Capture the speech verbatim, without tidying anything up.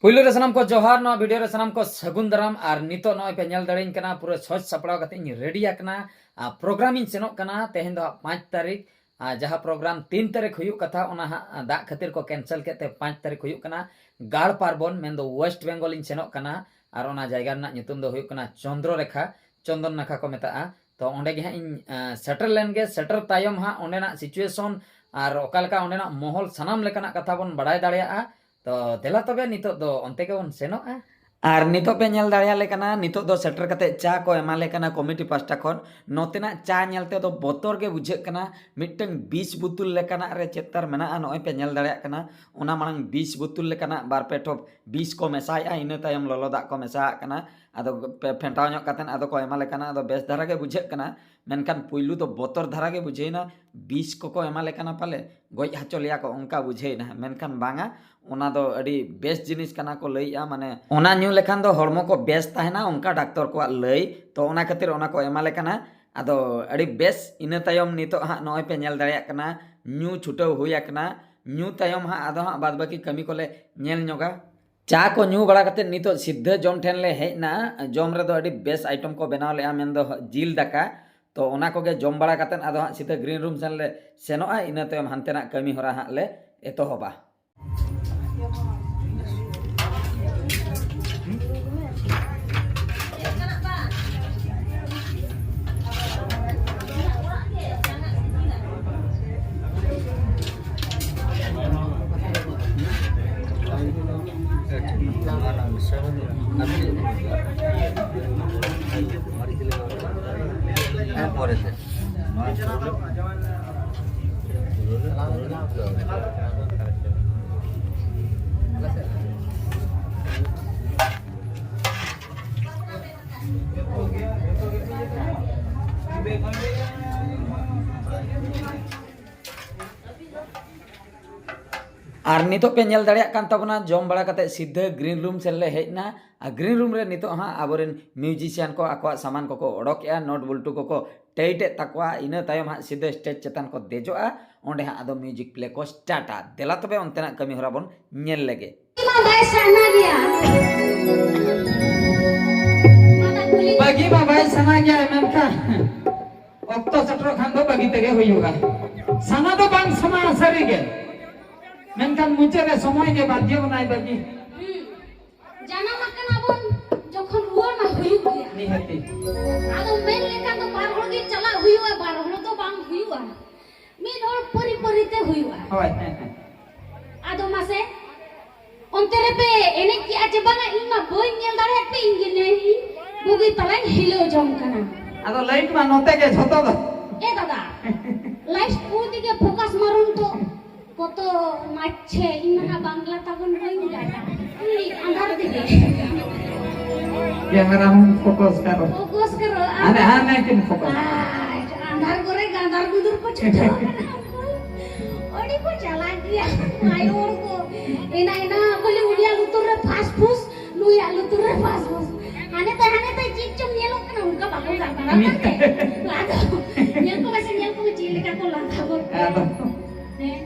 ᱯᱩᱭᱞᱩ ᱨᱮ ᱥᱟᱱᱟᱢ ᱠᱚ ᱡᱚᱦᱟᱨ, ᱱᱚᱣᱟ ᱵᱷᱤᱰᱤᱭᱳ ᱨᱮ ᱥᱟᱱᱟᱢ ᱠᱚ ᱥᱟᱹᱜᱩᱱ ᱫᱟᱨᱟᱢ᱾ ᱟᱨ ᱱᱤᱛᱚᱜ ᱱᱚᱜᱼᱚᱭ ᱯᱮ ᱧᱮᱞ ᱫᱟᱲᱮᱭᱟᱹᱧ ᱠᱟᱱᱟ, ᱯᱩᱨᱟᱹ ᱥᱚᱡᱽ ᱥᱟᱯᱲᱟᱣ ᱠᱟᱛᱮ ᱤᱧ ᱨᱮᱰᱤ ᱟᱠᱟᱱᱟ᱾ ᱟᱨ ᱯᱨᱳᱜᱨᱟᱢ ᱤᱧ ᱥᱮᱱᱚᱜ ᱠᱟᱱᱟ ᱛᱮᱦᱮᱧ ᱫᱚ ᱦᱟᱸᱜ ᱯᱟᱸᱪ ᱛᱟᱹᱨᱤᱠᱷ᱾ ᱟᱨ ᱡᱟᱦᱟᱸ ᱯᱨᱳᱜᱨᱟᱢ ᱛᱤᱱ ᱛᱟᱹᱨᱤᱠᱷ ᱦᱩᱭᱩᱜ ᱠᱟᱛᱷᱟ, ᱚᱱᱟ ᱦᱟᱸᱜ ᱫᱟᱜ ᱠᱷᱟᱹᱛᱤᱨ ᱠᱚ ᱠᱮᱱᱥᱮᱞ ᱠᱮᱫ ᱛᱮ ᱯᱟᱸᱪ ᱛᱟᱹᱨᱤᱠᱷ ᱦᱩᱭᱩᱜ ᱠᱟᱱᱟ᱾ ᱜᱟᱲ ᱯᱟᱨᱵᱚᱱ, ᱢᱮᱱᱫᱚ ᱳᱭᱮᱥᱴ ᱵᱮᱝᱜᱚᱞ ᱤᱧ ᱥᱮᱱᱚᱜ ᱠᱟᱱᱟ᱾ ᱟᱨ ᱚᱱᱟ ᱡᱟᱭᱜᱟ ᱨᱮᱱᱟᱜ ᱧᱩᱛᱩᱢ ᱫᱚ ᱦᱩᱭᱩᱜ ᱠᱟᱱᱟ ᱪᱚᱱᱫᱨᱚ ᱨᱮᱠᱷᱟ, ᱪᱚᱱᱫᱚᱱ ᱱᱟᱠᱷᱟ ᱠᱚ ᱢᱮᱛᱟᱜᱼᱟ᱾ ᱛᱚ ᱚᱸᱰᱮ ᱜᱮ ᱦᱟᱸᱜ ᱤᱧ ᱟᱸ, ᱥᱮᱴᱮᱨ ᱞᱮᱱ ᱜᱮ᱾ ᱥᱮᱴᱮᱨ ᱛᱟᱭᱚᱢ ᱦᱟᱸᱜ ᱚᱸᱰᱮᱱᱟᱜ ᱥᱤᱪᱩᱭᱮᱥᱚᱱ ᱟᱨ ᱚᱠᱟ ᱞᱮᱠᱟ ᱚᱸᱰᱮᱱᱟᱜ ᱢᱚᱦᱚᱞ, ᱥᱟᱱᱟᱢ ᱞᱮᱠᱟᱱᱟᱜ ᱠᱟᱛᱷᱟ ᱵᱚᱱ ᱵᱟᱲᱟᱭ ᱫᱟᱲᱮᱭᱟᱜᱼᱟ᱾ ᱛᱚ ᱫᱮᱞᱟ ᱛᱚᱵᱮ ᱱᱤᱛᱚᱜ ᱫᱚ ᱚᱱᱛᱮ ᱜᱮᱵᱚᱱ ᱥᱮᱱᱚᱜᱼᱟ᱾ ᱟᱨ ᱱᱤᱛᱚᱜ ᱯᱮ ᱧᱮᱞ ᱫᱟᱲᱮᱭᱟᱞᱮ ᱠᱟᱱᱟ, ᱱᱤᱛᱚᱜ ᱫᱚ ᱥᱮᱴᱮᱨ ᱠᱟᱛᱮ ᱪᱟ ᱠᱚ ᱮᱢᱟᱞᱮ ᱠᱟᱱᱟ ᱠᱚᱢᱤᱴᱤ ᱯᱟᱦᱴᱟ ᱠᱷᱚᱱ᱾ ᱱᱚᱛᱮᱱᱟᱜ ᱪᱟ ᱧᱮᱞ ᱛᱮᱫᱚ ᱵᱚᱛᱚᱨ ᱜᱮ ᱵᱩᱡᱷᱟᱹᱜ ᱠᱟᱱᱟ᱾ ᱢᱤᱫᱴᱟᱝ ᱵᱤᱥ ᱵᱳᱛᱚᱞ ᱞᱮᱠᱟᱱᱟᱜ ᱨᱮ ᱪᱮᱫ ᱛᱟᱨ ᱢᱮᱱᱟᱜᱼᱟ, ᱱᱚᱜᱼᱚᱭ ᱯᱮ ᱧᱮᱞ ᱫᱟᱲᱮᱭᱟᱜ ᱠᱟᱱᱟ᱾ ᱚᱱᱟ ᱢᱟᱲᱟᱝ ᱵᱤᱥ ᱵᱳᱛᱚᱞ ᱞᱮᱠᱟᱱᱟᱜ ᱵᱟᱨ ᱯᱮ ᱴᱷᱚᱯ ᱵᱤᱥ ᱠᱚ ᱢᱮᱥᱟᱭᱮᱫᱼᱟ, ᱤᱱᱟᱹ ᱛᱟᱭᱚᱢ ᱞᱚᱞᱚ ᱫᱟᱜ ᱠᱚ ᱢᱮᱥᱟᱣᱟᱜ ᱠᱟᱱᱟ᱾ ᱟᱫᱚ ᱯᱮ ᱯᱷᱮᱱᱴᱟᱣ ᱧᱚᱜ ᱠᱟᱛᱮᱫ ᱟᱫᱚ ᱠᱚ ᱮᱢᱟᱞᱮ ᱠᱟᱱᱟ᱾ ᱟᱫᱚ ᱵᱮᱥ ᱫᱷᱟᱨᱟ ᱜᱮ ᱵᱩᱡᱷᱟᱹᱜ ᱠᱟᱱᱟ, ᱢᱮᱱᱠᱷᱟᱱ ᱯᱩᱭᱞᱩ ᱫᱚ ᱵᱚᱛᱚᱨ ᱫᱷᱟᱨᱟ ᱜᱮ ᱵᱩᱡᱷᱟᱹᱣᱮᱱᱟ᱾ ᱵᱤᱥ ᱠᱚᱠᱚ ᱮᱢᱟᱞᱮ ᱠᱟᱱᱟ ᱯᱟᱞᱮ, ᱜᱚᱡ ᱦᱚᱪᱚ ᱞᱮᱭᱟ ᱠᱚ, ᱚᱱᱠᱟ ᱵᱩᱡᱷᱟᱹᱣᱮᱱᱟ᱾ ᱢᱮᱱᱠᱷᱟᱱ ᱵᱟᱝᱟ, ᱚᱱᱟ ᱫᱚ ᱟᱹᱰᱤ ᱵᱮᱥ ᱡᱤᱱᱤᱥ ᱠᱟᱱᱟ ᱠᱚ ᱞᱟᱹᱭᱮᱜᱼᱟ, ᱢᱟᱱᱮ ᱚᱱᱟ ᱧᱩ ᱞᱮᱠᱷᱟᱱ ᱫᱚ ᱦᱚᱲᱢᱚ ᱠᱚ ᱵᱮᱥ ᱛᱟᱦᱮᱱᱟ, ᱚᱱᱠᱟ ᱰᱟᱠᱛᱚᱨ ᱠᱚᱣᱟᱜ ᱞᱟᱹᱭ᱾ ᱛᱚ ᱚᱱᱟ ᱠᱷᱟᱹᱛᱤᱨ ᱚᱱᱟ ᱠᱚ ᱮᱢᱟᱞᱮ ᱠᱟᱱᱟ᱾ ᱟᱫᱚ ᱟᱹᱰᱤ ᱵᱮᱥ᱾ ᱤᱱᱟᱹ ᱛᱟᱭᱚᱢ ᱱᱤᱛᱚᱜ ᱦᱟᱸᱜ ᱱᱚᱜᱼᱚᱭ ᱯᱮ ᱧᱮᱞ ᱫᱟᱲᱮᱭᱟᱜ ᱠᱟᱱᱟ, ᱧᱩ ᱪᱷᱩᱴᱟᱹᱣ ᱦᱩᱭ ᱟᱠᱟᱱᱟ᱾ ᱧᱩ ᱛᱟᱭᱚᱢ ᱦᱟᱸᱜ ᱟᱫᱚ ᱦᱟᱸᱜ ᱵᱟᱫ ᱵᱟᱹᱠᱤ ᱠᱟᱹᱢᱤ ᱠᱚᱞᱮ ᱧᱮᱞ ᱧᱚᱜᱟ᱾ ᱪᱟ ᱠᱚ ᱧᱩ ᱵᱟᱲᱟ ᱠᱟᱛᱮᱫ ᱱᱤᱛᱚᱜ ᱥᱤᱫᱷᱟᱹ ᱡᱚᱢ ᱴᱷᱮᱱ ᱞᱮ ᱦᱮᱡ ᱮᱱᱟ᱾ ᱡᱚᱢ ᱨᱮᱫᱚ ᱟᱹᱰᱤ ᱵᱮᱥ ᱟᱭᱴᱮᱢ ᱠᱚ ᱵᱮᱱᱟᱣ ᱞᱮᱫᱼᱟ, ᱢᱮᱱᱫᱚ ᱡᱤᱞ ᱫᱟᱠᱟ᱾ ᱛᱚ ᱚᱱᱟ ᱠᱚᱜᱮ ᱡᱚᱢ ᱵᱟᱲᱟ ᱠᱟᱛᱮᱫ ᱟᱫᱚ ᱦᱟᱸᱜ ᱥᱤᱫᱷᱟᱹ ᱜᱨᱤᱱ ᱨᱩᱢ ᱥᱮᱱ ᱞᱮ ᱥᱮᱱᱚᱜᱼᱟ᱾ ᱤᱱᱟᱹ ᱛᱟᱭᱚᱢ ᱦᱟᱱᱛᱮᱱᱟᱜ ᱠᱟᱹᱢᱤ ᱦᱚᱨᱟ ᱦᱟᱸᱜ ᱞᱮ ᱮᱛᱚᱦᱚᱵᱟ᱾ ᱦᱮᱸ, ᱯᱚᱨᱮᱛᱮ᱾ ᱟᱨ ᱱᱤᱛᱚᱜ ᱯᱮ ᱧᱮᱞ ᱫᱟᱲᱮᱭᱟᱜ ᱠᱟᱱ ᱛᱟᱵᱚᱱᱟ, ᱡᱚᱢ ᱵᱟᱲᱟ ᱠᱟᱛᱮ ᱥᱤᱫᱷᱟᱹ ᱜᱨᱤᱱ ᱨᱩᱢ ᱥᱮᱫ ᱞᱮ ᱦᱮᱡ ᱮᱱᱟ᱾ ᱟᱨ ᱜᱨᱤᱱ ᱨᱩᱢ ᱨᱮ ᱱᱤᱛᱚᱜ ᱦᱟᱸᱜ ᱟᱵᱚᱨᱮᱱ ᱢᱤᱭᱩᱡᱤᱥᱤᱭᱟᱱ ᱠᱚ ᱟᱠᱚᱣᱟᱜ ᱥᱟᱢᱟᱱ ᱠᱚᱠᱚ ᱚᱰᱚᱠᱮᱜᱼᱟ, ᱱᱚᱴ ᱵᱚᱞᱴᱩ ᱠᱚᱠᱚ ᱴᱟᱭᱤᱴ ᱮᱫ ᱛᱟᱠᱚᱣᱟ᱾ ᱤᱱᱟᱹ ᱛᱟᱭᱚᱢ ᱦᱟᱸᱜ ᱥᱤᱫᱷᱟᱹ ᱥᱴᱮᱡᱽ ᱪᱮᱛᱟᱱ ᱠᱚ ᱫᱮᱡᱚᱜᱼᱟ, ᱚᱸᱰᱮ ᱦᱟᱸᱜ ᱟᱫᱚ ᱢᱤᱭᱩᱡᱤᱠ ᱯᱞᱮ ᱠᱚ ᱥᱴᱟᱨᱴᱟ᱾ ᱫᱮᱞᱟ ᱛᱚᱵᱮ ᱚᱱᱛᱮᱱᱟᱜ ᱠᱟᱹᱢᱤ ᱦᱚᱨᱟ ᱵᱚᱱ ᱧᱮᱞ ᱞᱮᱜᱮ᱾ ᱵᱟᱭ ᱥᱟᱱᱟ ᱜᱮᱭᱟ᱾ ᱵᱟᱹᱜᱤ ᱢᱟ ᱵᱟᱭ ᱥᱟᱱᱟ ᱜᱮᱭᱟ, ᱢᱮᱱᱠᱷᱟᱱ ᱚᱠᱛᱚ ᱥᱮᱴᱮᱨᱚᱜ ᱠᱷᱟᱱ ᱫᱚ ᱵᱟᱹᱜᱤ ᱛᱮᱜᱮ ᱦᱩᱭᱩᱜᱼᱟ᱾ ᱥᱟᱱᱟ ᱫᱚ ᱵᱟᱝ ᱥᱟᱱᱟᱣᱟ ᱥᱟᱹᱨᱤ ᱜᱮ, ᱢᱮᱱᱠᱷᱟᱱ ᱢᱩᱪᱟᱹᱫ ᱨᱮ ᱥᱚᱢᱚᱭ ᱜᱮ ᱵᱟᱫᱷᱭᱚ ᱵᱚᱱᱟᱭ ᱵᱟᱹᱜᱤ᱾ ᱦᱩᱸ᱾ ᱡᱟᱱᱟᱢ ᱟᱠᱟᱱᱟ ᱵᱚᱱ ᱡᱚᱠᱷᱚᱱ, ᱨᱩᱣᱟᱹᱲ ᱢᱟ ᱦᱩᱭᱩᱜ ᱜᱮᱭᱟ᱾ ᱱᱤᱦᱟᱹᱛᱤ᱾ ᱟᱫᱚ ᱢᱮᱱ ᱞᱮᱠᱷᱟᱱ ᱫᱚ ᱵᱟᱨ ᱦᱚᱲ ᱜᱮ ᱪᱟᱞᱟᱜ ᱦᱩᱭᱩᱜᱼᱟ, ᱵᱟᱨ ᱦᱚᱲ ᱫᱚ ᱵᱟᱝ ᱦᱩᱭᱩᱜᱼᱟ᱾ ᱢᱤᱫ ᱦᱚᱲ ᱯᱟᱹᱨᱤ ᱯᱟᱹᱨᱤ ᱛᱮ ᱦᱩᱭᱩᱜᱼᱟ᱾ ᱦᱳᱭ, ᱦᱮᱸ, ᱦᱮᱸ᱾ ᱟᱫᱚ ᱢᱟᱥᱮ, ᱚᱱᱛᱮ ᱨᱮᱯᱮ ᱮᱱᱮᱡ ᱠᱮᱜᱼᱟ ᱪᱮ ᱵᱟᱝᱟ? ᱤᱧ ᱢᱟ ᱵᱟᱹᱧ ᱧᱮᱞ ᱫᱟᱲᱮᱭᱟᱜ ᱯᱮ, ᱤᱧ ᱜᱮ ᱧᱮᱞ ᱤᱧ ᱵᱩᱜᱤ ᱛᱟᱞᱟᱧ ᱦᱤᱞᱟᱹᱣ ᱡᱚᱝ ᱠᱟᱱᱟ᱾ ᱟᱫᱚ ᱞᱟᱭᱤᱴ ᱢᱟ ᱱᱚᱛᱮ ᱜᱮ ᱡᱷᱚᱛᱚ ᱫᱚ᱾ ᱮ ᱫᱟᱫᱟ, ᱞᱟᱭᱤᱴ ᱠᱚ ᱫᱤᱜᱮ ᱯᱷᱳᱠᱟᱥ ᱢᱟᱨᱚᱱ ᱛᱚ᱾ ᱠᱚᱛᱚ ᱢᱟᱪᱷᱮ, ᱤᱧ ᱢᱟ ᱵᱟᱝᱞᱟ ᱛᱟᱵᱚᱱ ᱵᱟᱹᱧ ᱜᱟᱱᱟ᱾ ᱤᱧ ᱟᱸᱫᱷᱟᱨ ᱛᱮᱜᱮ᱾ ᱠᱮᱢᱮᱨᱟ ᱦᱚᱸ ᱯᱷᱳᱠᱟᱥ ᱠᱟᱨᱚ᱾ ᱯᱷᱳᱠᱟᱥ ᱠᱟᱨᱚ᱾ ᱦᱟᱱᱮ, ᱦᱟᱱᱮ ᱠᱤᱱ ᱯᱷᱳᱠᱟᱥ᱾ ᱟᱨ ᱟᱸᱫᱷᱟᱨ ᱠᱚᱨᱮ ᱜᱟᱸᱫᱟᱨ ᱜᱩᱫᱩᱨ ᱠᱚ ᱪᱷᱩᱴᱟᱹᱣ ᱠᱟᱱᱟ᱾ ᱟᱹᱰᱤ ᱠᱚ ᱪᱟᱞᱟᱠ ᱜᱮᱭᱟ ᱟᱭᱳ ᱦᱚᱲ ᱠᱚ᱾ ᱮᱱᱟ, ᱮᱱᱟ ᱠᱷᱟᱹᱞᱤ ᱩᱱᱤᱭᱟᱜ ᱞᱩᱛᱩᱨ ᱨᱮ ᱯᱷᱟᱥ ᱯᱷᱩᱥ, ᱱᱩᱭᱟᱜ ᱞᱩᱛᱩᱨ ᱨᱮ ᱯᱷᱟᱥ ᱯᱷᱩᱥ᱾ ᱦᱟᱱᱮ ᱛᱟᱭ, ᱦᱟᱱᱮ ᱛᱟᱭ ᱪᱮᱫ ᱪᱚᱝ ᱧᱮᱞᱚᱜ ᱠᱟᱱᱟ, ᱚᱱᱠᱟ ᱵᱟᱠᱚ ᱜᱟᱞᱢᱟᱨᱟᱣ ᱠᱟᱱ ᱛᱮ᱾ ᱟᱫᱚ ᱧᱮᱞ ᱠᱚ ᱢᱮᱥᱮ, ᱧᱮᱞ ᱠᱚ ᱪᱮᱫ ᱞᱮᱠᱟ ᱠᱚ ᱞᱟᱸᱫᱟ ᱜᱚᱫ ᱠᱟᱱᱟ᱾ ᱟᱫᱚ᱾ ᱦᱮᱸ᱾